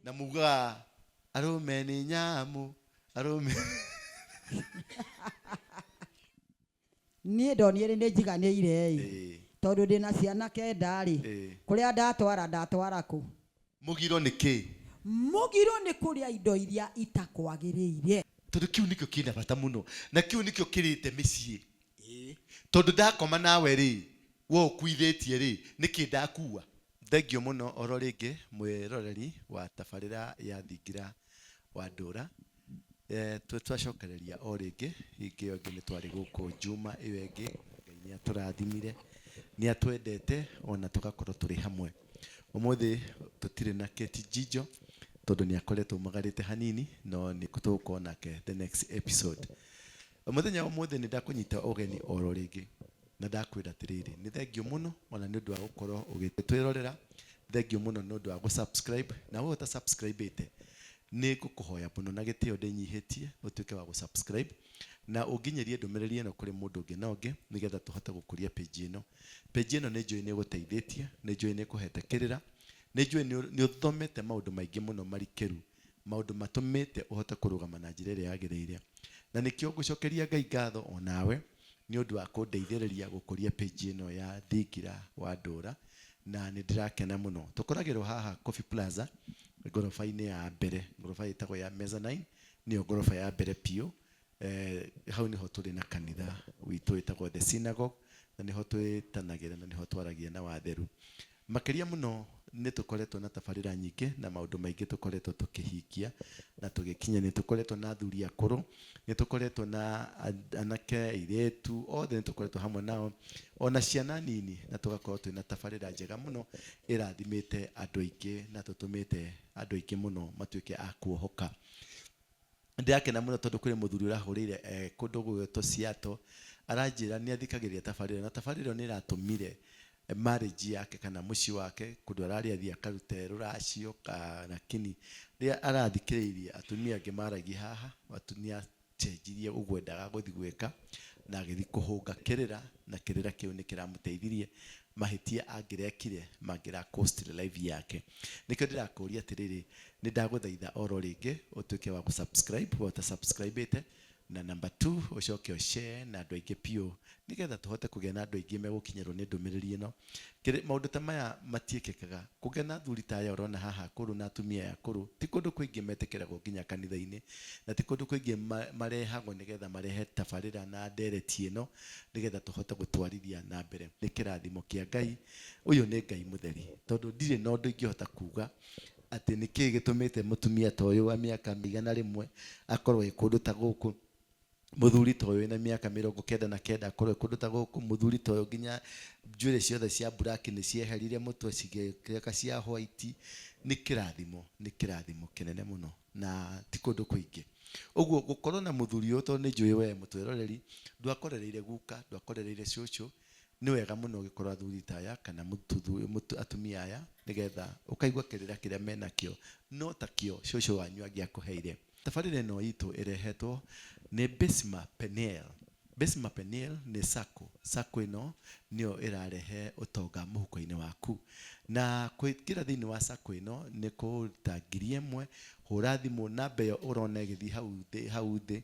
Na mugaga arũme nĩ nyamũ, arũme. Niĩ ndonire nĩ njiganĩire ĩ. Tondũ ndĩna ciana kenda rĩ, kũrĩa ndatwara ndatwara kũ? Mũgiro nĩ kĩĩ? Mũgiro nĩ kũrĩa indo iria itakwagĩrĩire. Tondũ kĩu nĩkĩo kĩna bata mũno, na kĩu nĩkĩo kĩrĩte mĩciĩ. Tondũ ndakoma nawe rĩ, we ũkuithĩtie rĩ, nĩkĩ ndakua? Thengiũ mũno oro rĩngĩ mwĩroreri wa tabarĩra ya Thingira wa Ndũra. Twacokereria o rĩngĩ, hingo ĩyo ĩngĩ nĩ twarĩ gũkũ Juma ĩyo ĩngĩ, Ngai nĩ atũrathimire, nĩ atwendete ona tũgakorwo tũrĩ hamwe. Ũmũthĩ tũtirĩ na Kate Njijo tondũ nĩ akoretwo aumagarĩte hanini, no nĩ tũgũkorwo nake the next episode. Mũthenya wa ũmũthĩ nĩ ndakũnyita ũgeni oro rĩngĩ na ndakwĩra atĩrĩrĩ, nĩ thengiũ mũno ona nĩ ũndũ wa gũkorwo ũgĩtwĩrorera, thengiũ mũno nĩ ũndũ wa gũ subscribe, na we ũta subscribe ĩte nĩ ngũkũhoya mũno na gĩtĩo ndĩnyihĩtie ũtuĩke wa gũ subscribe na ũnginyĩrie ndũmĩrĩri ĩno kũrĩ mũndũ ũngĩ na ũngĩ nĩgetha tũhote gũkũria page ĩno. Page ĩno nĩ njũĩ nĩ ĩgũteithĩtie, nĩ njũĩ nĩ ĩkũhete kĩrĩra, nĩ njũĩ nĩ ũthomete maũndũ maingĩ mũno marikĩru maũndũ matũmĩte ũhote kũrũgama na njĩra ĩrĩa yagĩrĩire. Na nĩkĩo ngũcokeria Ngai ngatho o nawe nĩ ũndũ wa kũndeithĩrĩria gũkũria page ĩno ya Thingira wa Ndũra, na nĩ ndĩrakena mũno. Tũkoragĩrwo haha Coffee Plaza, ngoroba-inĩ ya mbere, ngoroba ĩtagwo ya mezzanine, nĩyo ngoroba ya mbere biũ. Hau nĩho tũrĩ na kanitha witũ wĩtagwo The Synagogue, na nĩho twĩtanagĩra na nĩho twaragia na watheru. Makĩria mũno nĩ tũkoretwo na tabarĩra nyingĩ na maũndũ maingĩ tũkoretwo tũkĩhingia na tũgĩkinyia. Nĩ tũkoretwo na athuri akũrũ, nĩ tũkoretwo na anake, airĩtu, othe nĩ tũkoretwo hamwe nao, ona ciana nini, na tũgakorwo twĩna tabarĩra njega mũno ĩrathimĩte andũ aingĩ na tũtũmĩte andũ aingĩ mũno matuĩke a kuohoka. Ndĩrakena mũno tondũ kwĩ mũthuri ũrahũrĩire kũndũ gũgwĩtwo Seattle, aranjĩra nĩ athikagĩrĩria tabarĩra ĩno, na tabarĩra ĩyo nĩ ĩratũmire marriage yake kana mũciĩ wake kũndũ ararĩ athiĩ akarute rũracio lakini rĩrĩa arathikĩrĩirie atumia angĩ maragia haha, nĩ acenjirie ũguo endaga gũthiĩ gwĩka na agĩthiĩ kũhũnga kĩrĩra na kĩrĩra kĩu nĩ kĩramũteithirie mahĩtia angĩrekire mangĩra cost life yake. Nĩkĩo ndĩrakũria atĩrĩrĩ, nĩ ndagũthaitha oro rĩngĩ ũtuĩke wa gũ subscribe we ũta subscribe ĩte, na number two ũcoke ũ share na andũ aingĩ piũ nĩgetha tũhote kũgĩa na andũ aingĩ megũkinyĩrwo nĩ ndũmĩrĩri ĩno. Maũndũ ta maya matiĩkĩkaga. Kũgĩa na athuri ta aya ũrona haha akũrũ na atumia aya akũrũ ti kũndũ kũingĩ metĩkĩragwo nginya kanitha-inĩ, na ti kũndũ kũingĩ marehagwo nĩgetha marehe tabarĩra na ndereti ĩno nĩgetha tũhote gũtwarithia na mbere. Nĩ kĩrathimo kĩa Ngai, ũyũ nĩ Ngai mũtheri, tondũ ndirĩ na ũndũ ingĩhota kuga atĩ nĩ kĩĩ gĩtũmĩte mũtumia ta ũyũ wa mĩaka 100 akorwo e kũndũ ta gũkũ, mũthuri ta ũyũ wĩna mĩaka 99 akorwo e kũndũ ta gũkũ, mũthuri ta ũyũ nginya njuĩrĩ ciothe cia black nĩ cieherire mũtwe cigĩtuĩka cia white, nĩ kĩrathimo, nĩ kĩrathimo kĩnene mũno na ti kũndũ kũingĩ. Ũguo gũkorwo na mũthuri ũyũ tondũ nĩ njũĩ we mũtwĩroreri ndwakorereire guka, ndwakorereire cũcũ, Nĩ wega mũno ũgĩkorwo athuri ta aya kana atumia aya nĩgetha ũkaigua kĩrĩra kĩrĩa menakĩo no takĩo cũcũ wanyu angĩakũheire. Tabarĩra ĩno itũ ĩrehetwo nĩ Besma Peniel. Besma Peniel nĩ sacco. Sacco ĩno nĩyo ĩrarehe ũtonga mũhuko-inĩ waku. Na kũingĩra thĩinĩ wa sacco ĩno nĩ kũruta 1000, hũra thimũ namba ĩyo ũrona ĩgĩthiĩ hau thĩ, hau thĩ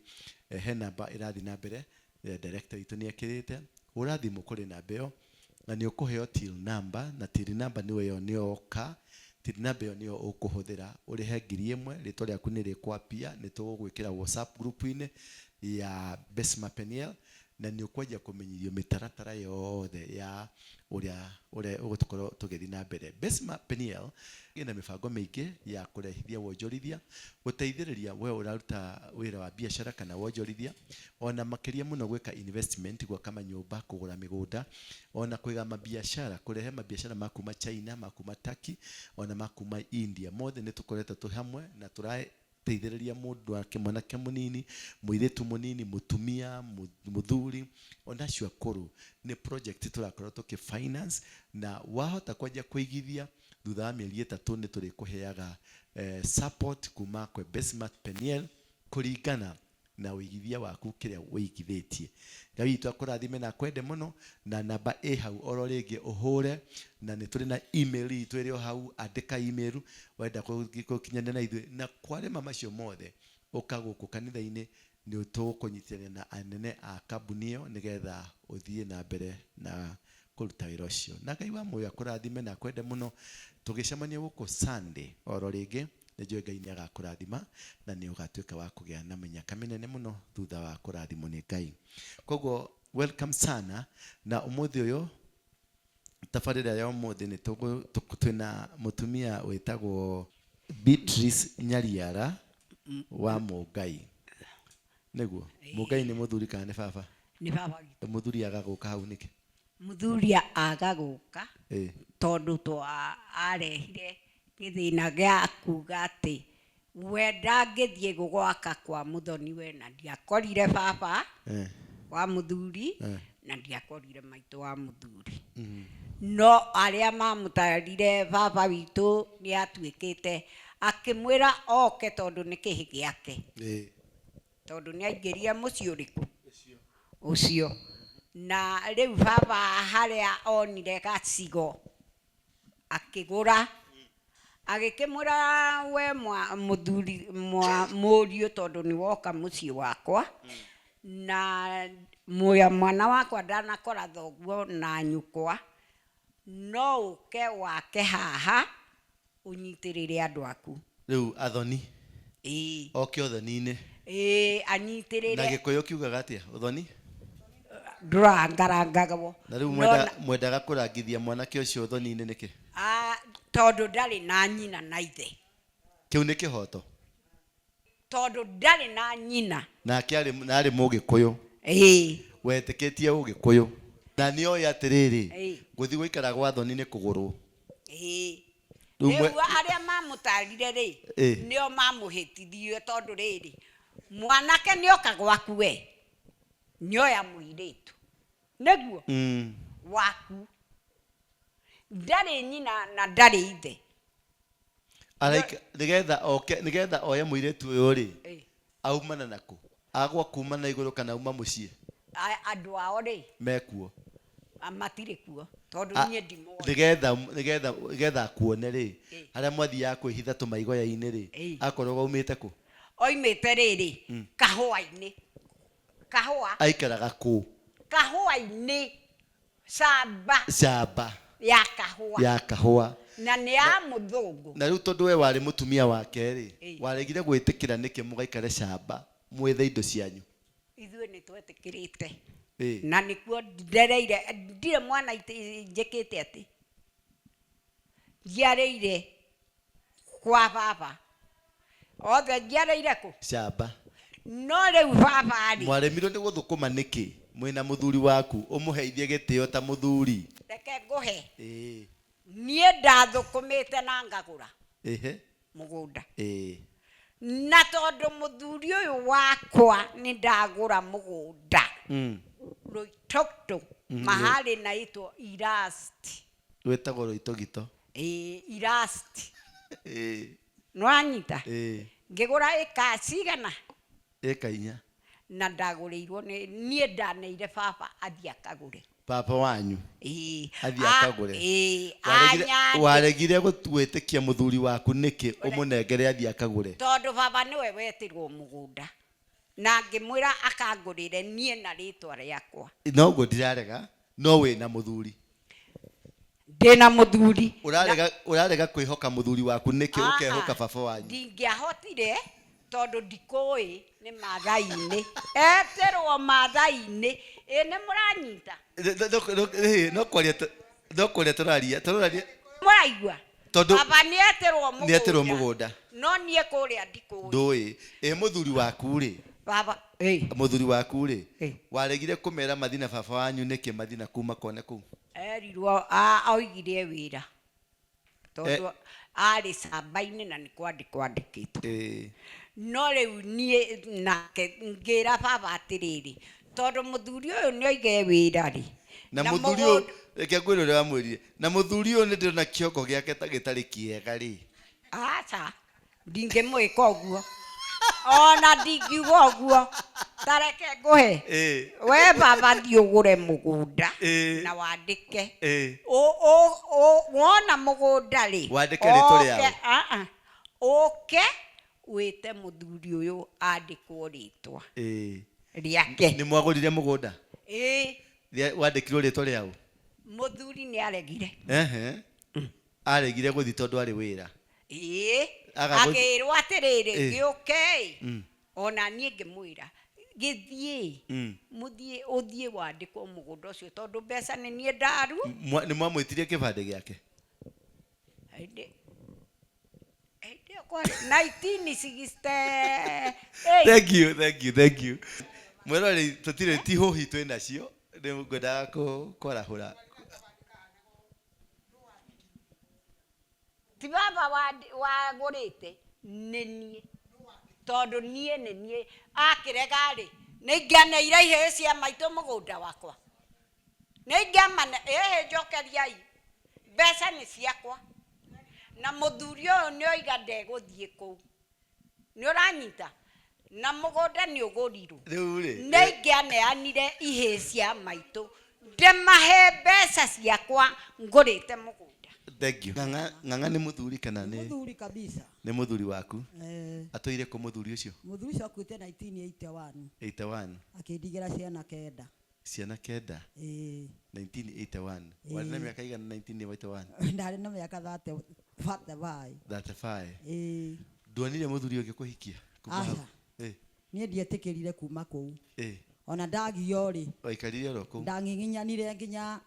he namba ĩrathiĩ na mbere Director witũ nĩ ekĩrĩte, hũra thimũ kũrĩ namba ĩyo na nĩ ũkũheo till number, na till number nĩyo ĩyo nĩyo oka, till number ĩyo nĩyo ũkũhũthĩra ũrĩhe 1000, rĩtwa rĩaku nĩ rĩkũ appear, nĩ tũgũgwĩkĩra WhatsApp group -inĩ ya Besma Peniel, na nĩ ũkwanjia kũmenyithio mĩtaratara yothe ya ũrĩa ũrĩa ũgũkorwo tũgĩthiĩ na mbere. Besma Peniel ĩna mĩbango mĩingĩ ya kũrehithia wonjorithia, gũteithĩrĩria we ũraruta wĩra wa biacara kana wonjorithia, ona makĩria mũno gwĩka investment, gwaka manyũmba, kũgũra mĩgũnda, ona kũiga mabiacara, kũrehe mabiacara ma kuma China, ma kuma Turkey, ona ma kuma India, mothe nĩ tũkoretwo twĩ hamwe na tũrateithĩrĩria mũndũ wake mwanake mũnini, mũirĩtu mũnini, mũtumia, mũthuri, ona acio akũrũ. Nĩ project tũrakorwo tũkĩ finance na wahota kwanjia kũigithia thutha wa mĩeri 3 nĩ tũrĩkũheaga support kuma kwĩ Besmart Peniel kũringana. Na ũigithia waku kĩrĩa ũigithĩtie. Ngai witũ akũrathime na akwende mũno, na namba ĩ hau oro rĩngĩ ũhũre, na nĩ tũrĩ na email itũ ĩrĩ o hau, andĩka email wenda gũkinyanĩra na ithuĩ. Na kwarĩma macio mothe, ũka gũkũ kanitha-inĩ, nĩ tũgũkũnyitithania na anene a kambuni ĩyo nĩgetha ũthiĩ na mbere na kũruta wĩra ũcio. Na Ngai wa muoyo akũrathime na akwende mũno. Tũgĩcemania gũkũ Sunday oro rĩngĩ, nĩ njũĩ Ngai nĩ agakũrathima na nĩ ũgatuĩka wa kũgĩa na mĩnyaka mĩnene mũno thutha wa kũrathimwo nĩ Ngai. Koguo welcome sana, na ũmũthĩ ũyũ tabarĩra ya ũmũthĩ nĩ twĩna mũtumia wĩtagwo Beatrice Nyariara wa Mũngai. Nĩguo? Mũngai nĩ mũthuri kana nĩ baba? Nĩ baba witũ. Mũthuri aga gũka hau nĩkĩ? Mũthuri aga gũka tondũ arehire gĩthĩna gĩa kuga atĩ we ndangĩthiĩ gwaka kwa mũthoni we na ndiakorire baba wa mũthuri na ndiakorire maitũ wa mũthuri. No arĩa mamũtarire baba witũ nĩ atuĩkĩte akĩmwĩra oke tondũ nĩ kĩhĩ gĩake. Tondũ nĩ aingĩrire mũciĩ ũrĩkũ? Ũcio. Na rĩu baba harĩa onire gacigo akĩgũra, agĩkĩmwĩra we mũthuri mũriũ tondũ nĩ woka mũciĩ wakwa na mwana wakwa ndanakora thoguo na nyũkwa, no ũke wake haha ũnyitĩrĩre andũ aku. Rĩu athoni. Oke ũthoni-inĩ. Ĩĩ, anyitĩrĩre. Na Gĩkũyũ kiugaga atĩa? Ũthoni? Ndũrangarangagwo. Na rĩu mwendaga kũrangithia mwanake ũcio ũthoni-inĩ nĩkĩ? Tondũ ndarĩ na nyina na ithe. Kĩu nĩ kĩhoto? Tondũ ndarĩ na nyina. Nake arĩ, na arĩ Mũgĩkũyũ. Ĩĩ. Wetĩkĩtie Ũgĩkũyũ. Na nĩ oĩ atĩrĩrĩ, gũthiĩ gũikara gwa thoni nĩ kũgũrwo. Ĩĩ. Rĩu arĩa mamũtarire rĩ, nĩo mamũhĩtithirie tondũ rĩrĩ, mwanake nĩoka gwaku we, nĩoya mũirĩtu. Nĩguo? Waku. Ndarĩ nyina na ndarĩ ithe. Araika, nĩgetha oke, nĩgetha oye mũirĩtu ũyũ rĩ, aumana nakũ? Agwa kuma na igũrũ kana auma mũciĩ? Andũ ao rĩ, Mekuo. Matirĩ kuo tondũ niĩ ndimoĩ. Nĩgetha, nĩgetha, nĩgetha akuone rĩ, harĩa mwathiaga kwĩhitha tũmaigoya-inĩ rĩ, akoragwo aumĩte kũ? Oimĩte rĩrĩ, kahũa-inĩ. Kahũa. Aikaraga kũ? Kahũa-inĩ. Camba. Camba. Ya kahũa. Ya kahũa. Na nĩ ya mũthũngũ. Na rĩu tondũ we warĩ mũtumia wake rĩ, waregire gwĩtĩkĩra nĩkĩ mũgaikare camba mwethe indo cianyu? Ithuĩ nĩ twetĩkĩrĩte. Na nĩkuo ndereire, ndirĩ mwana njĩkĩte atĩ. Njiarĩire kwa baba. Othe njiarĩire kũ? Camba. No rĩu baba rĩ. Mwaremirwo nĩ gũthũkũma nĩkĩ mwĩna mũthuri waku ũmũheithie gĩtĩo ta mũthuri? Reke ngũhe. Niĩ ndathũkũmĩte na ngagũra. Mũgũnda. Na tondũ mũthuri ũyũ wakwa nĩ ndagũra mũgũnda. Rũitũtũ, mahali naitwo Irasti. Rwĩtagwo Rũitũgito. Irasti. Nĩwanyita? Ngĩgũra ĩka cigana? Ĩka inya. Na ndagũrĩirwo nĩ niĩ ndaneire baba athiĩ akagũre. Baba wanyu? Ĩĩ. Athiĩ akagũre. Ĩĩ. Waregire, waregire gwĩtĩkia mũthuri waku nĩkĩ ũmũnengere athiĩ akagũre? Tondũ baba nĩwe wetirwo mũgũnda. Na ngĩmwĩra akangũrĩre niĩ na rĩtwa rĩakwa. Noguo ndirarega, no wĩna mũthuri. Ndĩna mũthuri. Ũrarega, ũrarega kwĩhoka mũthuri waku nĩkĩ ũkehoka baba wanyu? Ndingĩahotire tondũ ndikũĩ nĩ Maathai-inĩ. Etĩrwo Maathai-inĩ. Ĩ nĩ mũranyita? No kwaria no kwaria tũraria, tũraria. Mũraigua? Tondũ Baba nĩ etĩrwo mũgũnda. Nĩ etĩrwo mũgũnda. No niĩ kũrĩa ndikũĩ. Ndũĩ. Ĩ mũthuri waku rĩ? Baba, Mũthuri waku rĩ? Waregire kũmera mathi na baba wanyu nĩkĩ mathi na kuma kone kũu? Erirwo oigire wĩra. Tondũ arĩ camba-inĩ na nĩ kwandĩkwo andĩkĩtwo. No rĩu niĩ nake ngĩra baba atĩrĩrĩ, tondũ mũthuri ũyũ nĩ oige wĩra rĩ. Na mũthuri ũyũ, reke ngwĩre ũrĩa wamwĩrire, na mũthuri ũyũ nĩ ndĩrona kĩongo gĩake ta gĩtarĩ kĩega rĩ. Aca, ndingĩmwĩka ũguo. Ona ndingiuga ũguo, tareke ngũhe. We baba, thiĩ ũgũre mũgũnda na wandĩke. Wona mũgũnda rĩ, Wandĩke rĩtwa rĩaũ. Ah, ah. Ũke wĩte mũthuri ũyũ andĩkwo rĩtwa rĩake. Nĩ mwagũrire mũgũnda? Ĩĩ. Wandĩkirwo rĩtwa rĩaũ? Mũthuri nĩ aregire. Ehe, aregire gũthiĩ tondũ arĩ wĩra? Ĩĩ. Aga Akĩrwo atĩrĩrĩ, gĩũke. Ona niĩ ngĩmwĩra gĩthiĩ, mũthiĩ, ũthiĩ wandĩkwo mũgũnda ũcio, tondũ mbeca nĩ niĩ ndaru. Nĩ mwamwĩtirie kĩbandĩ gĩake? Hĩndĩ ĩyo kwarĩ 1968. Thank you, thank you, thank you. Mwĩroreri, tũtirĩ ti hũhi twĩ nacio, nĩ ngwendaga kwarahũra. Ti baba wagũrĩte, nĩ niĩ, tondũ niĩ nĩ niĩ akĩrega rĩ, nĩ ingĩaneire ihĩĩ cia maitũ mũgũnda wakwa, nĩ ingĩamane ĩhĩ njokeriai mbeca nĩ ciakwa. Na mũthuri ũyũ nĩ oiga ndegũthiĩ kũu, nĩ ũranyita, na mũgũnda nĩ ũgũrirwo. Rĩu rĩ, Nĩ ingĩaneanire ihĩĩ cia maitũ ndĩmahe mbeca ciakwa ngũrĩte mũgũnda. Thank you. Ng'ang'a, Ng'ang'a nĩ mũthuri kana nĩ Mũthuri kabisa. Nĩ mũthuri waku? Eh. Atũire kũ mũthuri ũcio? Mũthuri ũcio akuĩte 1981. 81? Akĩndigĩra ciana 9. Ciana 9? Ĩĩ. 1981, warĩ na mĩaka igana 1981? Ndarĩ na mĩaka 30, 35. 35? Ĩĩ. Nduonire mũthuri ũngĩ kũhikia kuma hau? Aca. Niĩ ndietĩkĩrire kuma kũu. Ona ndagio rĩ, Waikarire oro kũu? Ndang'ing'inyanire nginya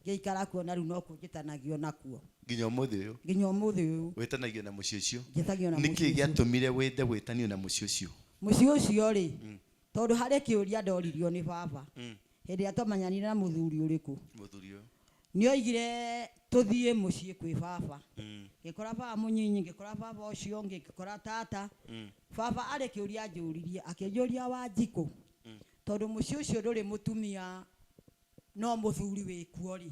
ngĩikara kuo, na rĩu no kũnjĩtanagio nakuo. Nginya ũmũthĩ ũyũ? Nginya ũmũthĩ ũyũ. Wĩtanagio na mũciĩ ũcio? Njĩtagio na Nĩkĩ mũciĩ ũcio. gĩatũmire wende gwĩtanio na mũciĩ ũcio? Mũciĩ ũcio rĩ, tondũ harĩ kĩũria ndoririo nĩ baba hĩndĩ ĩrĩa twamenyanire na mũthuri ũrĩkũ. Mũthuri ũyũ. Nĩ oigire tũthiĩ mũciĩ kwĩ baba. Ngĩkora baba mũnyinyi, ngĩkora baba ũcio ũngĩ, ngĩkora tata. Baba arĩ kĩũria anjũririe, akĩnjũria, "Wanjikũ, tondũ mũciĩ ũcio ndũrĩ mũtumia no mũthuri wĩkuo rĩ,"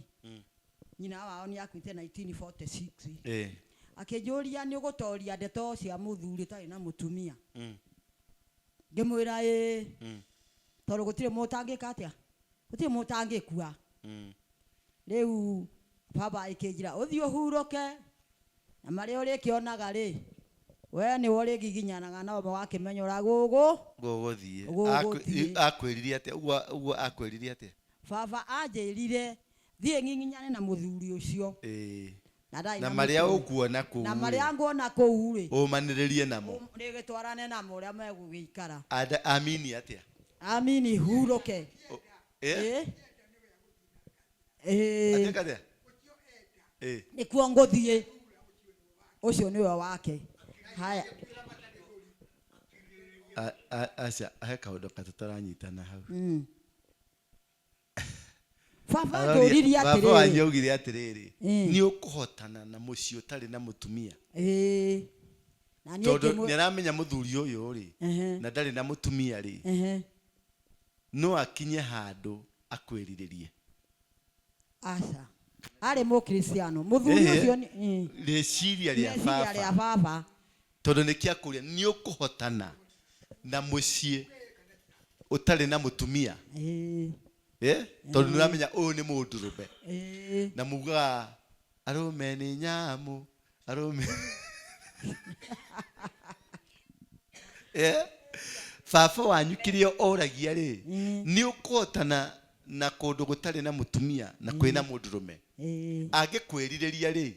nyina wao nĩ akuĩte 1946, akĩnjũria, "Nĩ ũgũtoria ndeto cia mũthuri ũtarĩ na mũtumia?" Ngĩmwĩra ĩĩ, tondũ gũtirĩ mũndũ ũtangĩka atĩa, gũtirĩ mũndũ ũtangĩkua. Rĩu baba ĩkĩnjĩra, "Ũthiĩ ũhurũke, na marĩa ũrĩkĩonaga rĩ, we nĩwe ũrĩgiginyanaga nao magakĩmenya ũrĩa gũgũ Gũgũthiĩ. Gũgũthiĩ. Akwĩrire atĩa ũguo? Ũguo akwĩrire atĩa? Baba anjĩrire thiĩ ng'ing'inyane na mũthuri ũcio. Na ndarĩ Na na marĩa mũtumia. ũkuona kũu Na rĩ, marĩa nguona kũu rĩ, ũmanĩrĩrie namo. Rĩgĩtwarane namo ũrĩa megũgĩikara. Amini atĩa? Amini hurũke. Eh? Ĩ. Ĩ. Atĩka atĩa? Nĩkuo ngũthiĩ, ũcio nĩwe wake, haya. Aca, he kaũndũ katũtaranyitana hau. Baba anjũririe Baba wanyu atĩrĩrĩ, augire atĩrĩrĩ, nĩ ũkũhotana na mũciĩ ũtarĩ na mũtumia? Ĩĩ, na niĩ Tondũ nĩ aramenya mũthuri ũyũ rĩ, na ndarĩ na mũtumia rĩ, no akinye handũ akwĩrirĩrie. Aca, arĩ mũkristiano mũthuri ũcio Rĩciria rĩa Rĩciria rĩa baba. Baba. Tondũ nĩ kĩakũria, nĩ ũkũhotana na mũciĩ ũtarĩ na mũtumia? Ĩĩ. Eh? Tondũ nĩ ũramenya ũyũ nĩ mũndũrũme. Ĩĩ. Na mugaga arũme nĩ nyamũ, arũme. Eh? Baba wanyu kĩrĩa oragia rĩ, nĩ ũkũhotana na kũndũ gũtarĩ na mũtumia na kwĩna mũndũrũme? Ĩĩ. Angĩkwĩrirĩria rĩ,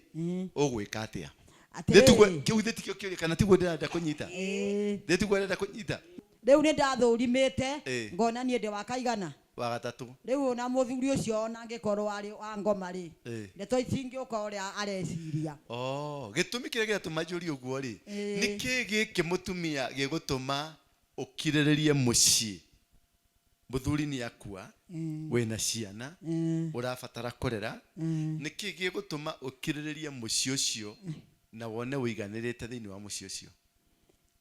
ũgwĩka atĩa? Atĩrĩrĩ. Nĩtiguo kĩu, githĩ tikĩo kĩũria, kana tiguo ndĩrenda kũnyita? Ĩĩ. Githĩ tiguo ndĩrenda kũnyita? Rĩu nĩ ndathũrimĩte, ngona niĩ ndĩ wa kaigana. Wa gatatũ. Rĩu ona mũthuri ũcio, ona angĩkorwo arĩ wa ngoma rĩ, ndeto itingĩũka ũrĩa areciria. Oh, gĩtũmi kĩrĩa gĩratũma njũrie ũguo rĩ, nĩ kĩĩ gĩkĩ mũtumia gĩgũtũma ũkirĩrĩrie mũciĩ, mũthuri nĩ akua, wĩna ciana ũrabatara kũrera, nĩ kĩĩ gĩgũtũma ũkirĩrĩrie mũciĩ ũcio na wone ũiganĩrĩte thĩinĩ wa mũciĩ ũcio?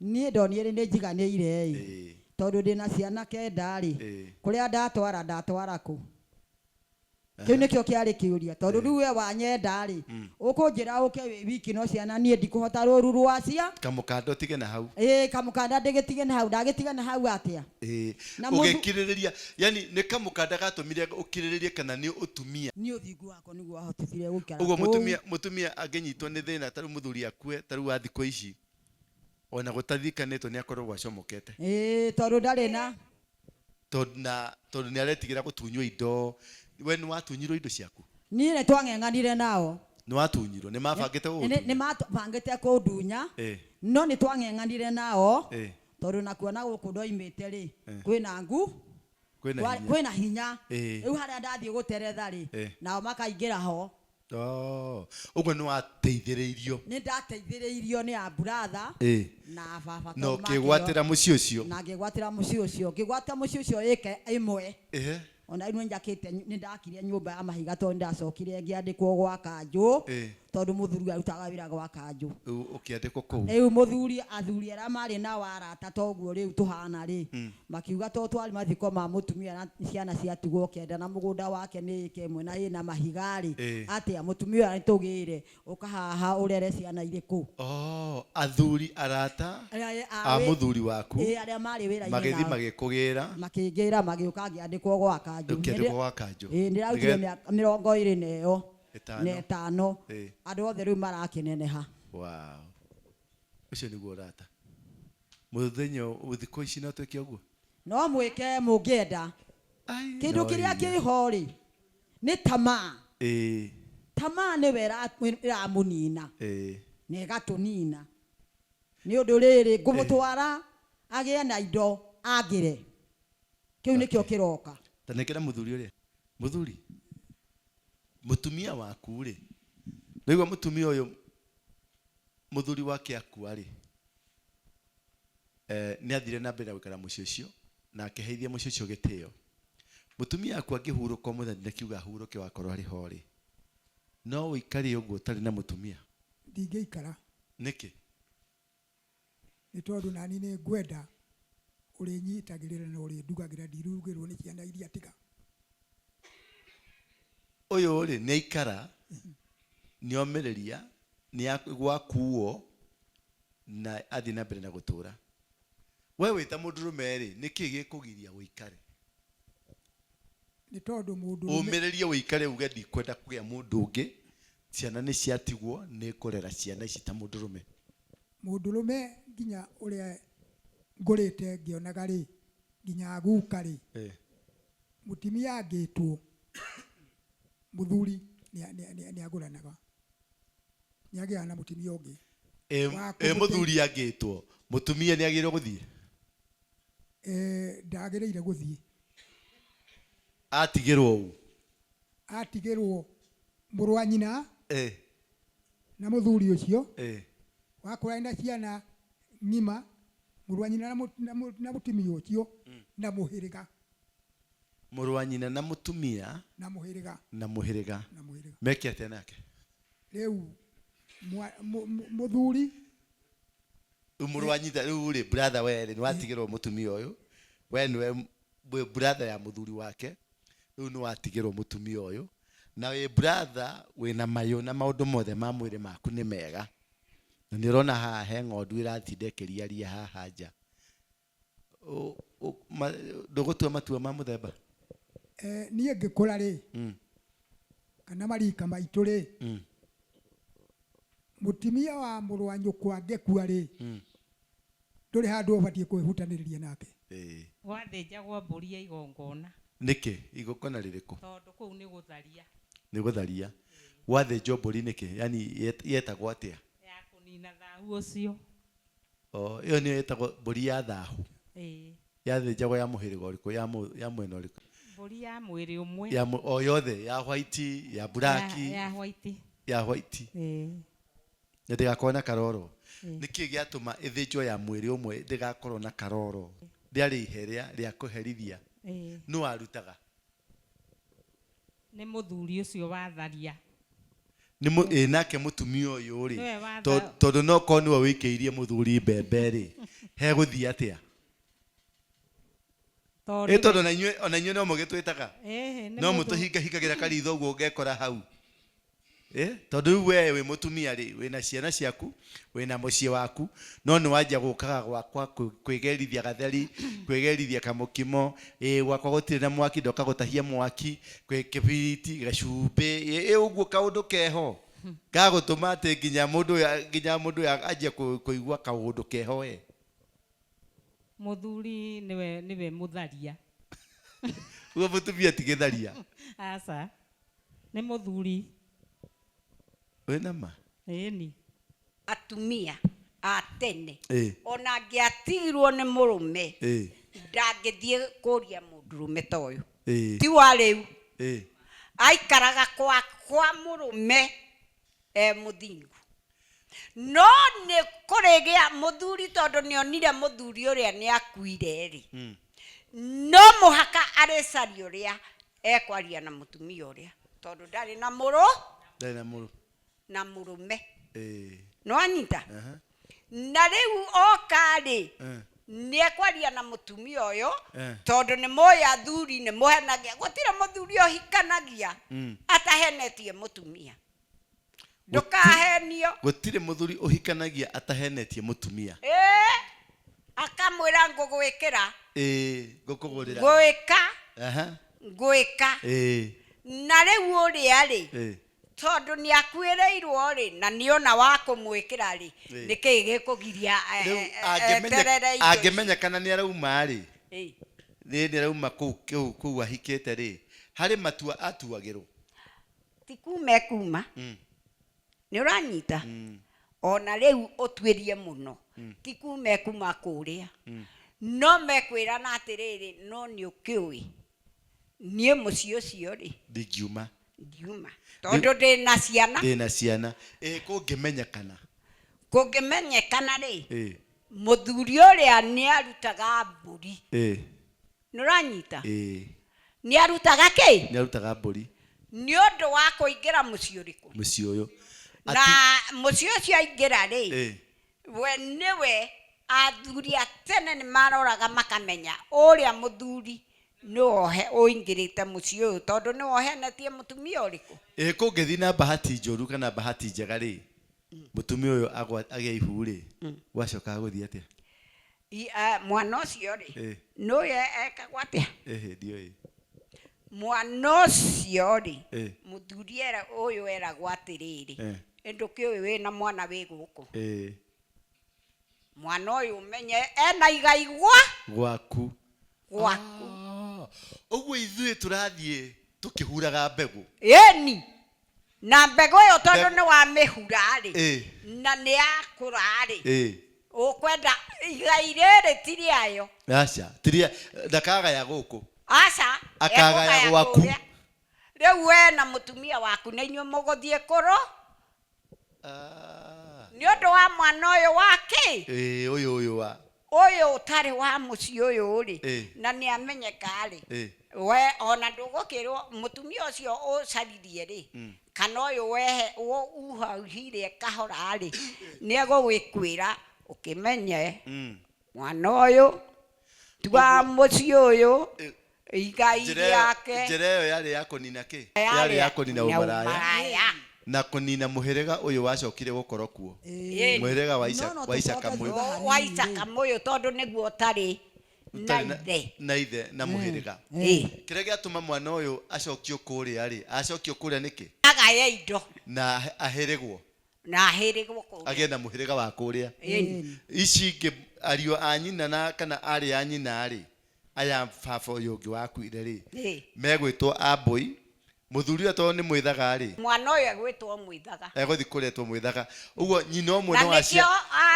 Niĩ ndonire nĩ njiganĩire ĩ, tondũ ndĩna ciana 9 rĩ, kũrĩa ndatwara, ndatwara kũ? Kĩu nĩkĩo kĩarĩ kĩũria, tondũ rĩu we wanyenda rĩ, ũkũnjĩra ũke wĩ wiki, no ciana niĩ ndikũhota rũru rwacia. Kamũkanda ũtige na hau. Ĩĩ, kamũkanda ndĩgĩtige na hau. Ndagĩtiga na hau atĩa? Na Ũgĩkirĩrĩria, yani nĩ kamũkanda gatũmire ũkirĩrĩrie kana nĩ ũtumia? Niĩ ũthingu wakwa nĩguo wahotithirie gũikara Ũguo kũu. Mũtumia angĩnyitwo nĩ thĩna, ta rĩu mũthuri akue, ta rĩu wa thikũ ici ona gũtathikanĩtwo nĩ akoragwo acomokete. Ĩĩ, tondũ ndarĩ na Tondũ nĩ aretigĩra gũtunywo indo. We nĩ watunyirwo indo ciaku? Niĩ nĩ twang'eng'anire nao. Nĩ watunyirwo? Nĩ mabangĩte Nĩ gũgũtunya? Mabangĩte kũndunya, no nĩ twang'eng'anire nao, tondũ nakuo na gũkũ ndoimĩte rĩ, kwĩna ngu Kwĩna hinya. Kwĩna hinya. Rĩu harĩa ndathiĩ gũteretha rĩ, nao makaingĩra ho. Oh, ũguo nĩ wateithĩrĩirio. Nĩ ndateithĩrĩirio nĩ amburatha na baba, Na tondũ ũkĩgwatĩra mũciĩ ũcio. Na ngĩgwatĩra mũciĩ ũcio, ngĩgwatĩra mũciĩ ũcio ĩka ĩmwe. Ona rĩu nĩnjakĩte, nĩ ndakire nyũmba ya mahiga, tondũ nĩndacokire ngĩandĩkwo gwa kanjũ, tondũ mũthuri arutaga wĩra gwa kanjũ. Rĩu ũkĩandĩkwo kũu. Rĩu mũthuri, athuri arĩa marĩ na warata toguo rĩu tũhana rĩ, makiuga to twarĩ mathiko ma mũtumia na ciana ciatigwo 9 na mũgũnda wake nĩ ĩka ĩmwe na ĩna mahiga rĩ, atĩa mũtumia ũyũ nĩtũgĩre ũkahaha ũrere ciana irĩkũ? Oh, athuri arata a mũthuri waku Ĩ, arĩa marĩ wĩra-inĩ magĩthiĩ nao. magĩkũgĩra. Makĩngĩra, magĩũka, ngĩandĩkwo gwa kanjũ. Ũkĩandĩkwo gwa kanjũ. Ĩ, ndĩrarutire mĩaka 20 na ĩyo Ĩtano. na ĩtano. Andũ othe rĩu marakĩneneha. Wow, ũcio nĩguo ũrata. Mũthenya thikũ ici no twĩke ũguo? No mwĩke mũngĩenda. Ai, Kĩndũ no kĩrĩa hinya. kĩho rĩ, nĩ tamaa. Tamaa nĩwe ĩramũnina na ĩgatũnina, nĩ ũndũ rĩrĩ ngũmũtwara agĩe na indo angĩre, kĩu nĩkĩo kĩroka. Ta nengera mũthuri ũrĩa. Mũthuri, mũtumia waku rĩ, nĩguo mũtumia ũyũ mũthuri wake akua rĩ, nĩ athire na mbere na gũikara mũciĩ ũcio na akĩheithia mũciĩ ũcio gĩtĩo. Mũtumia waku angĩhurũka ũmũthĩ, ndĩkiuga ahurũke wakorwo arĩ ho rĩ, no ũikare ũguo ũtarĩ na mũtumia? Ndingĩikara. Nĩkĩ? Nĩ tondũ nani nĩ ngwenda ũrĩnyitagĩrĩra na ũrĩndugagĩra, ndirugĩrwo nĩ ciana iria tiga. Ũyũ rĩ nĩ aikara, nĩ omĩrĩria, nĩ gwakuo na athiĩ na mbere na gũtũra. We wĩ ta mũndũrũme rĩ, nĩkĩ gĩkũgiria ũikare? Nĩ tondũ mũndũrũme Ũmĩrĩrie ũikare uge ndikwenda kũgĩa mũndũ ũngĩ, ciana nĩ ciatigwo, nĩ ngũrera ciana ici ta mũndũrũme. Mũndũrũme nginya ũrĩa ngũrĩte ngĩonaga rĩ, nginya guka rĩ, mũtumia angĩtwo mũthuri nĩ agũranaga, nĩ agĩaga na mũtumia ũngĩ. Wa Ĩ, mũthuri angĩtwo mũtumia nĩ agĩrĩirwo gũthiĩ? Ndagĩrĩire gũthiĩ. Atigĩrwo ũ? Atigĩrwo mũrũ wa nyina na mũthuri ũcio. Wakorwo arĩ na ciana ng'ima, mũrũ wa nyina na mũtumia ũcio na mũhĩrĩga. Mũrũ wa nyina na mũtumia na mũhĩrĩga. Na mũhĩrĩga. Na mũhĩrĩga. Meke atĩa nake? Rĩu mũthuri Rĩu mũrũ wa nyina, rĩu rĩ, brother, we rĩ, nĩ watigĩrwo mũtumia ũyũ, we nĩwe wĩ brother ya mũthuri wake, rĩu nĩ watigĩrwo mũtumia ũyũ, na wĩ brother wĩna mayũ na maũndũ mothe ma mwĩrĩ maku nĩ mega, na nĩ ũrona haha he ng'ondu ĩratinda ĩkĩriaria haha nja. Ndũgũtua matua ma mũthemba? Niĩ ngĩkũra rĩ, kana marika maitũ rĩ, mũtumia wa mũrũ wa nyũkwa angĩkua rĩ, ndũrĩ handũ ũbatiĩ kwĩhutanĩrĩria nake. Gwathĩnjagwo mbũri ya igongona. Nĩkĩ? Igongona rĩrĩkũ? Tondũ kũu nĩ gũtharia. Nĩ gũtharia. Gwathĩnjwo mbũri nĩkĩ? Yani yetagwo atĩa? Ya kũnina thahu ũcio. O, ĩyo nĩyo yetagwo mbũri ya thahu. Ĩĩ. Yathĩnjagwo ya mũhĩrĩga ũrĩkũ? Ya mwena ũrĩkũ? Mbũri ya mwĩrĩ ũmwe. Ya o yothe, ya white, ya black. Ya white. Ya white. Ĩĩ. Na ndĩgakorwo na karoro. Ĩĩ. Nĩkĩ gĩatũma ĩthĩnjwo ya mwĩrĩ ũmwe ndĩgakorwo na karoro? Rĩarĩ iherĩa rĩa kũherithia. Ĩĩ. Nũ warutaga? Nĩ mũthuri ũcio watharia. Nĩ nake mũtumia ũyũ rĩ, Nĩwe watha- tondũ no korwo nĩwe wĩikĩirie mũthuri mbembe rĩ, hegũthiĩ atĩa? Tondũ Ĩ tondũ na inyuĩ ona inyuĩ no mũgĩtwĩtaga. Ĩhĩ, nĩ No mũthuri. mũtũhingahingagĩra karitho ũguo ũngekora hau. Ĩ tondũ rĩu we wĩ mũtumia rĩ, wĩna ciana ciaku, wĩna mũciĩ waku, no nĩ wanjia gũkaga gwakwa kwĩgerithia gatheri, kwĩgerithia kamũkimo, ĩ gwakwa gũtirĩ na mwaki ndoka gũtahia mwaki, kwĩ kĩbiriti, gacumbĩ, ĩ ũguo kaũndũ keho gagũtũma atĩ nginya mũndũ ũyũ nginya mũndũ ũyũ anjie kũigua kaũndũ keho we. Mũthuri nĩwe nĩwe mũtharia. Ũguo mũtumia ti gĩtharia. Aca. Nĩ mũthuri. Wĩna ma? Ĩni. Atumia a tene Ĩ. ona angĩatigirwo nĩ mũrũme Ĩ. ndangĩthiĩ kũria mũndũrũme ta ũyũ. Ĩ. Ti wa rĩu. Ĩ. Aikaraga kwa kwa mũrũme e mũthingu. No nĩ kũrĩgĩa mũthuri tondũ nĩ onire mũthuri ũrĩa nĩ akuire rĩ. No mũhaka arĩcaria ũrĩa ekwaria na mũtumia ũrĩa tondũ ndarĩ na mũrũ Ndarĩ na mũrũ. na mũrũme. Ĩ. Nĩ wanyita? Aha. Na rĩu oka rĩ, nĩ ekwaria na mũtumia ũyũ tondũ nĩ moĩ athuri nĩ mũhenagia. Gũtirĩ mũthuri ũhikanagia atahenetie mũtumia. Ndũkahenio. Gũtirĩ mũthuri ũhikanagia atahenetie mũtumia. Ĩĩ, akamwĩra ngũgwĩkĩra. Ĩĩ, ngũkũgũrĩra. Ngwĩka. Aha. Ngwĩka. Ĩĩ. Na rĩu ũrĩa rĩ, Ĩĩ. tondũ nĩ akuĩrĩirwo rĩ, na nĩ ona wa kũmwĩkĩra rĩ, Ĩĩ. nĩkĩĩ gĩkũgiria Rĩu eterere indo ici? angĩmenya kana nĩ arauma rĩ, Ĩĩ. nĩ arauma kũu kũu kũu ahikĩte rĩ, harĩ matua atuagĩrwo. Ti kuma ekuma. Nĩ ũranyita? Ona rĩu ũtuĩrie mũno. Ti kuma ekuma kũrĩa. No mekwĩrana atĩrĩrĩ, no nĩ ũkĩũĩ. Niĩ mũciĩ ũcio rĩ, Ndingiuma. Ndiuma. Tondũ ndĩna ciana. Ndĩna ciana. Ĩ kũngĩmenyekana. Kũngĩmenyekana rĩ, Ĩ. mũthuri ũrĩa nĩ arutaga mbũri. Ĩ. Nĩ ũranyita? Ĩ. Nĩ arutaga kĩ? Nĩ arutaga mbũri. Nĩ ũndũ wa kũingĩra mũciĩ ũrĩkũ? Mũciĩ ũyũ. Na mũciĩ ũcio aingĩra rĩ, Ĩ. we nĩwe athuri a tene nĩ maroraga makamenya ũrĩa mũthuri nĩwe ũingĩrĩte mũciĩ ũyũ tondũ nĩwe ũhenetie mũtumia ũrĩkũ. Ĩ kũngĩthiĩ na bahati njũru kana bahati njega rĩ, mũtumia ũyũ agĩa ihu rĩ, gwacokaga gũthiĩ atĩa? Mwana ũcio rĩ, Ĩ. nĩũĩ ekagwo atĩa? Ĩhĩ, ndiũĩ. Mwana ũcio rĩ, Ĩ. mũthuri ũyũ eragwo atĩrĩrĩ, Ĩ. ĩ ndũkĩũĩ wĩna mwana wĩ gũkũ. Ĩ. Mwana ũyũ ũmenye ena igai gwa Gwaku. Gwaku. Ũguo ithuĩ tũrathiĩ tũkĩhuraga mbegũ. Ĩni. Na mbegũ ĩyo tondũ nĩ wamĩhura rĩ, Ĩ. na nĩ yakũra rĩ, Ĩ. ũkwenda igai rĩrĩ ti rĩayo. Aca, ti rĩa, ndakagaya gũkũ. Aca, Akagaya ekũgaya gwaku. kũrĩa. Rĩu we na mũtumia waku nĩ inyuĩ mũgũthiĩ kũrũ. Nĩ ũndũ wa mwana ũyũ wake. Ĩ, ũyũ ũyũ wa. Ũyũ ũtarĩ wa mũciĩ ũyũ rĩ, Ĩ. na nĩ amenyeka rĩ. Ĩ. We ona ndũgũkĩrwo mũtumia ũcio ũcaririe rĩ, kana ũyũ wehe uhauhire kahora rĩ, nĩ egũgĩkwĩra ũkĩmenye mwana ũyũ ti wa mũciĩ ũyũ, igai rĩake. Njĩra ĩyo yarĩ ya kũnina kĩ? Yarĩ Yarĩ ya kũnina ya ũmaraya. ũmaraya. Na kũnina mũhĩrĩga ũyũ wacokire gũkorwo kuo. Ĩ. Mũhĩrĩga wa No, Isaka, no, wa Isaka tũcoke Mũyũ. thutha Wa Isaka Mũyũ tondũ nĩguo ũtarĩ na Ũtarĩ ithe. na ithe na mũhĩrĩga. Ĩ. Kĩrĩa gĩatũma mwana ũyũ acokio kũrĩa rĩ, acokio kũrĩa nĩkĩ? Agaye indo. Na ahĩrĩgwo. Na ahĩrĩgwo kũrĩa. Agĩe na mũhĩrĩga wa kũrĩa. Ĩ. Ici ingĩ ariũ a nyina na kana arĩ a nyina rĩ, aya baba ũyũ ũngĩ wakuire rĩ, Ĩ. megwĩtwo ambũi. Mũthuri ũyũ tondũ nĩ mwĩthaga rĩ, Mwana ũyũ egwĩtwo mwĩthaga. egũthiĩ kũretwo mwĩthaga. Ũguo nyina ũmwe Na no nĩkĩo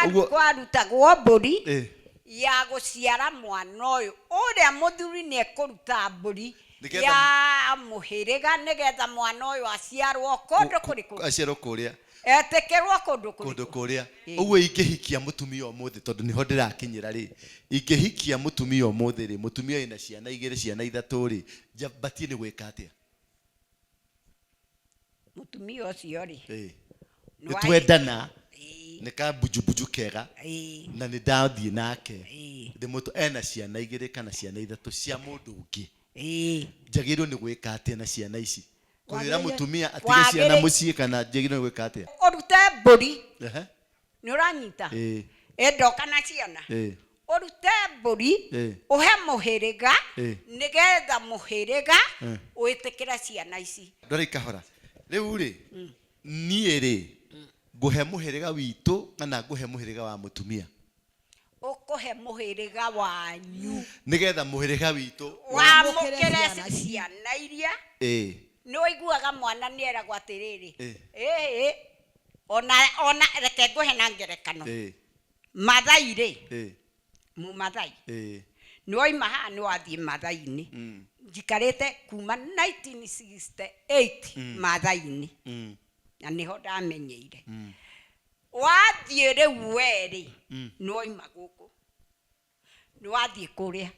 ũguo kwarutagwo mbũri Ĩ. ya gũciara mwana ũyũ. Ũrĩa mũthuri nĩ ekũruta mbũri Nĩgetha ya mũhĩrĩga nĩgetha mwana ũyũ aciarwo kũndũ kũrĩkũ? Aciarwo kũrĩa. Etĩkĩrwo kũndũ kũrĩkũ? Kũndũ kũrĩa. Ĩ. Ũguo ingĩhikia mũtumia ũmũthĩ tondũ nĩho ndĩrakinyĩra rĩ, ingĩhikia mũtumia ũmũthĩ rĩ, mũtumia wĩna ciana igĩrĩ, ciana ithatũ rĩ, batiĩ nĩ gwĩka atĩa? Mũtumia ũcio rĩ, Ĩ. Nĩ Nĩ twendana. Ĩ. Nĩ kambunjubunju kega. Na nĩ ndathiĩ nake. Ndĩmũtũ ena ciana igĩrĩ kana ciana ithatũ cia mũndũ ũngĩ. Njagĩrĩirwo nĩ gwĩka atĩa na ciana ici? Kũrĩra mũtumia atige ciana mũciĩ kana njagĩrĩirwo nĩ gwĩka atĩa? Ũrute mbũri. Nĩ ũranyita? Ĩndoka na ciana. Ũrute mbũri, ũhe mũhĩrĩga, nĩgetha mũhĩrĩga wĩtĩkĩre ciana ici. Ndwara ikahora. Rĩu rĩ, niĩ rĩ, ngũhe mũhĩrĩga witũ kana ngũhe mũhĩrĩga wa mũtumia? Ũkũhe mũhĩrĩga wanyu. Nĩgetha mũhĩrĩga witũ wamũkĩre ciana iria. Nĩ ũiguaga mwana nĩ eragwo atĩrĩrĩ, ĩhĩ, ona ona reke ngũhe na ngerekano. Mathai rĩ, Mũmathai. Nĩ waima haha nĩ wathiĩ Mathai-inĩ. Njikarĩte kuma 1968 Mathai-inĩ. Na nĩho ndamenyeire. Wathiĩ rĩu we rĩ, nĩ waima gũkũ. Nĩ wathiĩ kũrĩa.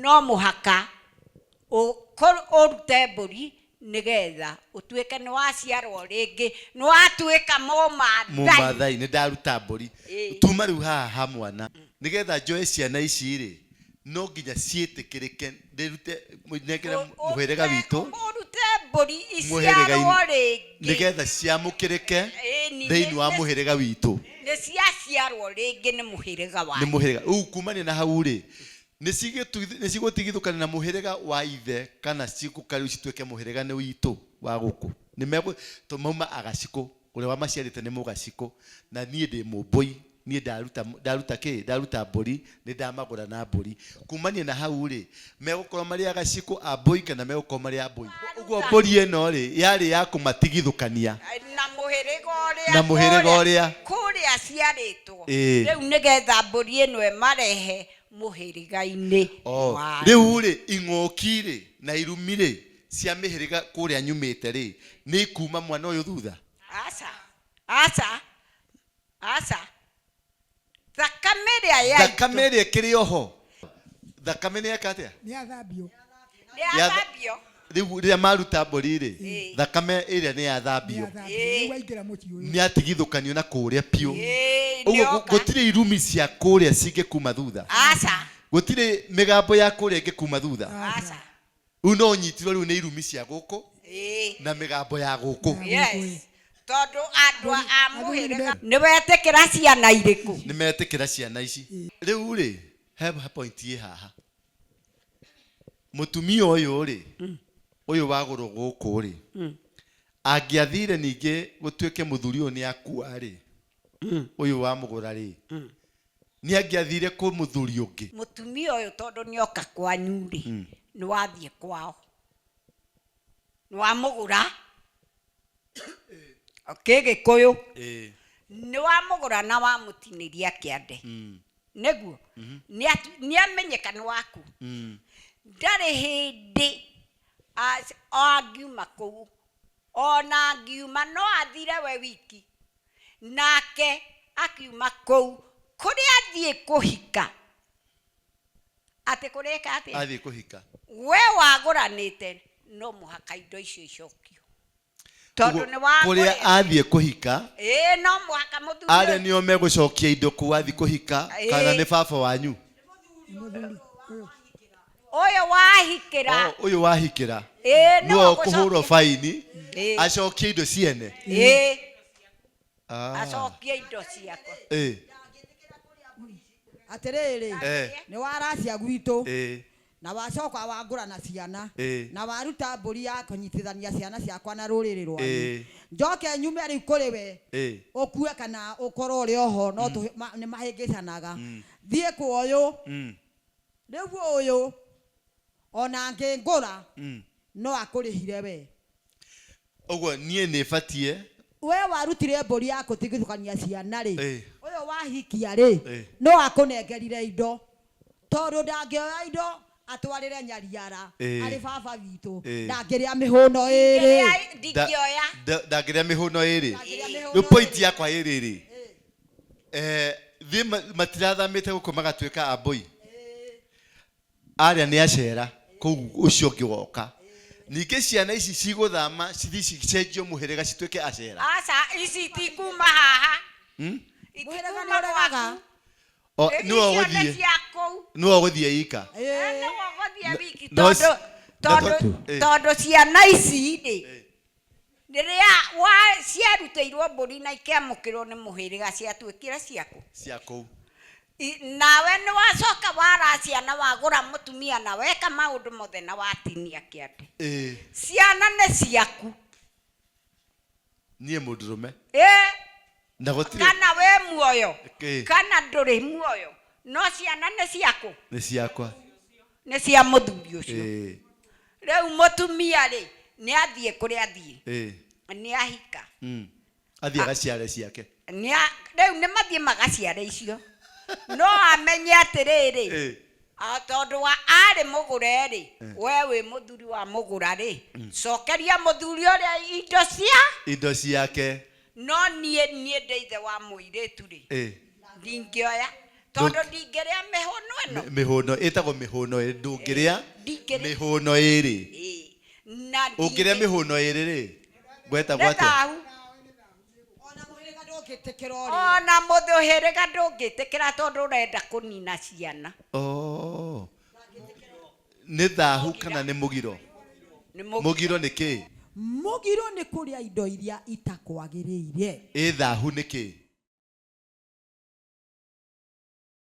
No mũhaka ũrute mbũri nĩgetha ũtuĩke nĩ waciarwo rĩngĩ, nĩ watuĩka Mũmathai. Mũmathai, nĩ ndaruta mbũri. Tuma rĩu haha ha mwana. Nĩgetha njoe ciana ici rĩ, no nginya ciĩtĩkĩrĩke, ndĩrute, nengere mũhĩrĩga witũ. Ũrute mbũri iciarwo rĩngĩ. Nĩgetha ciamũkĩrĩke thĩinĩ wa mũhĩrĩga witũ. Nĩ ciaciarwo rĩngĩ nĩ mũhĩrĩga wanyu. Nĩ mũhĩrĩga. Rĩu kumania na hau rĩ, nĩ cigũtigithũkana na mũhĩrĩga wa ithe kana cigũka rĩu cituĩke mũhĩrĩga nĩ witũ wa gũkũ. Nĩ megũ, to mauma Agacikũ, ũrĩa wamaciarĩte nĩ Mũgacikũ, na niĩ ndĩ Mũmbũi, niĩ ndaruta, ndaruta kĩ? Ndaruta mbũri, nĩ ndamagũra na mbũri. Kumania na hau rĩ, megũkorwo marĩ Agacikũ a Mbũi kana megũkorwo marĩ a Mbũi? Ũguo mbũri ĩno rĩ, yarĩ ya kũmatigithũkania. Na mũhĩrĩga ũrĩa Na mũhĩrĩga ũrĩa. kũrĩa aciarĩtwo. Rĩu nĩgetha mbũri ĩno ĩmarehe mũhĩrĩga-inĩ wanyu. Rĩu rĩ, ing'ũki rĩ, na irumi rĩ, cia mĩhĩrĩga kũrĩa nyumĩte rĩ, nĩ ikuma mwana ũyũ thutha? Aca, aca, aca. Thakame ĩrĩa yaitwo. Thakame ĩrĩa ĩkĩrĩ o ho. Thakame nĩ yeka atĩa? Nĩ yathambio. Nĩ yathambio. Rĩu rĩrĩa maruta mbũri rĩ, thakame ĩrĩa nĩ yathambio. Rĩu waingĩra mũciĩ ũyũ. Nĩ yatigithũkanio na kũrĩa biũ. Ũguo gũtirĩ irumi cia kũrĩa cingĩkuma thutha. Aca. Gũtirĩ mĩgambo ya kũrĩa ĩngĩkuma thutha. Aca. Rĩu no ũnyitirwo rĩu nĩ irumi cia gũkũ na mĩgambo ya gũkũ. Yes. Tondũ andũ a mũhĩrĩga nĩ wetĩkĩra ciana irĩkũ? Nĩ metĩkĩra ciana ici. Rĩu rĩ, he point ĩ haha. Mũtumia ũyũ rĩ, ũyũ wagũrwo gũkũ rĩ, angĩathire ningĩ gũtuĩke mũthuri ũyũ nĩ akua rĩ, ũyũ wamũgũra rĩ, nĩ angĩathire kwĩ mũthuri ũngĩ. Mũtumia ũyũ tondũ nĩ oka kwanyu rĩ, nĩ wathiĩ kwao, nĩ wamũgũra kĩgĩkũyũ, nĩ wamũgũra na wamũtinĩria kĩande, nĩguo nĩ amenyeka nĩ waku. Ndarĩ hĩndĩ angiuma kũu, ona angiuma no athire we wiki, nake akiuma kũu kũrĩa athiĩ kũhika. Atĩ kũrĩka atĩa? Athiĩ kũhika. We wagũranĩte no mũhaka indo icio icokio. Tondũ nĩ wagũrĩte. Kũrĩa athiĩ kũhika. Ĩĩ, no mũhaka mũthuri Arĩa nĩo megũcokia indo kũu athiĩ kũhika, kana nĩ baba wanyu? Ũyũ wahikĩra. Ũyũ wahikĩra. Ĩĩ, Nĩwe nĩwe ũkũhũrwo ũgũcokia. baini, acokie indo ciene. Ĩĩ. Acokie indo ciakwa. Atĩrĩrĩ, nĩ waracia gwitũ. Na wacoka wangũra na ciana. Na waruta mbũri ya kũnyitithania ciana ciakwa na rũrĩrĩ rwanyu. Njoke nyume rĩu kũrĩ we. Ũkue kana ũkorwo ũrĩ oho, no nĩ mahĩngĩcanaga. Thiĩ kwa ũyũ. Rĩu ũyũ, ona angĩngũra, no akũrĩhire we. Ũguo niĩ nĩ batiĩ. We warutire mbũri ya kũtigithũkania ciana rĩ, ũyũ wahikia rĩ, no akũnengerire indo. Tondũ ndangĩoya indo atwarĩre nyariara, arĩ baba witũ, ndangĩrĩa mĩhũno ĩrĩ. Ndingĩoya. Ndangĩrĩa mĩhũno ĩrĩ. Ndangĩrĩa mĩhũno Rĩu point ĩrĩ. yakwa ĩrĩ rĩ. Thiĩ matirathamĩte gũkũ magatuĩka ambũi. Arĩa nĩ acera kũu ũcio ũngĩ woka. Ningĩ ciana ici cigũthama cithiĩ cicenjio mũhĩrĩga cituĩke acera. Aca, ici ti kuma haha. Mũhĩrĩga Itikuma nĩ ũregaga. gwaku. O, Rĩu nĩwe icio nĩ ũgũthiĩ cia kũu. nĩwe ũgũthiĩ ika Ĩĩ. Nĩwe ũgũthiĩ wiki no tondũ na tondũ tondũ- tondũ ciana ici rĩ rĩrĩa wa ciarutĩirwo mbũri na ikĩamũkĩrwo nĩ mũhĩrĩga ciatuĩkire ciaku cia kũu nawe nĩ wacoka wara ciana wagũra mũtumia na weka maũndũ mothe na watinia kĩande Ĩĩ, ciana nĩ ciaku niĩ mũndũrũme ĩ na gũtirĩ kana wĩ muoyo Ĩĩ. kana ndũrĩ muoyo no ciana nĩ ciaku nĩ ciakwa nĩ cia mũthuri ũcio Ĩĩ, rĩu mũtumia rĩ nĩ athiĩ kũrĩa athiĩ ĩĩ, nĩ ahika athiĩ agaciare ciake rĩu nĩ mathiĩ magaciare icio no amenye atĩrĩrĩ Ĩĩ. tondũ wa arĩ mũgũre rĩ we wĩ mũthuri wa mũgũra rĩ cokeria mũthuri ũrĩa indo cia indo ciake no niĩ niĩ ndĩ ithe wa mũirĩtu rĩ Ĩĩ. ndingĩoya tondũ ndingĩrĩa mĩhũnũ ĩno Mĩhũno ĩtagwo mĩhũno ĩrĩ ndũngĩrĩa Ndingĩrĩa. mĩhũno ĩrĩ Ĩĩ. na ũngĩrĩa ndingĩ- mĩhũno ĩrĩ rĩ gwetagwo nĩ atĩa thahu Ona mũhĩrĩga ndũngĩtĩkĩra ũrĩe. ona mũthũhĩrĩga ndũngĩtĩkĩra tondũ ũrenda kũnina ciana Oh. nĩ thahu kana nĩ mũgiro nĩ mũgiro mũgiro nĩ kĩ Mũgiro nĩ kũrĩa indo iria itakwagĩrĩire. ĩ thahu nĩ kĩ